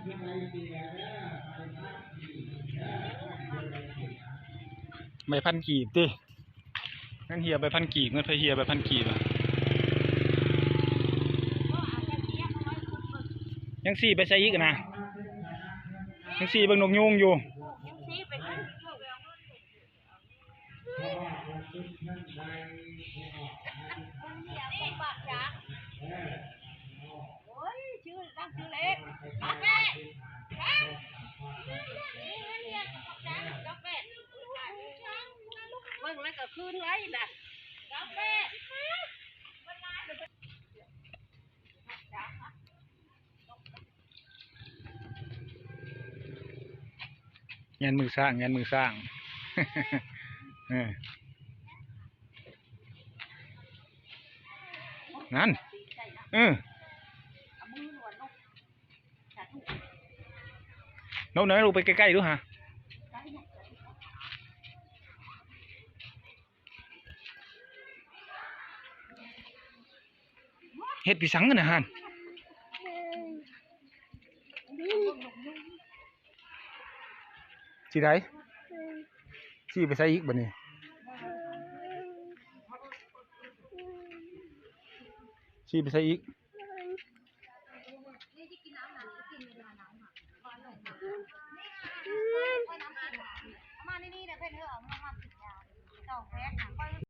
ໃບພັນກີບຕິ ເງິນເຮຍໃບພັນກີບ ເງິນໃຜເຮຍໃບພັນກີບອະ ຍັງຊີ້ໄປໃສອີກນະ ຍັງຊີ້ເບິ່ງນົກຍູງຢູ່. ເບິ່ງແລ້ວກໍຄືນໄວນະ. ແງນມືສ້າງ ແງນມືສ້າງ ເອີ ນັ້ນ ເອີ ນົບນ້ອຍ ລົງໄປໃກ້ໆດູຫາ. ເຮັດພິສັງຫັ້ນນະຫັ້ນ ຊິໄດ້ ຊິໄປໃສອີກບັດນີ້ ຊິໄປໃສອີກ? ເອົາມາໃນນີ້ແຫຼະເພິ່ນ ເອີ ເອົາມາກິນຢາ ສອງແພັກນະ.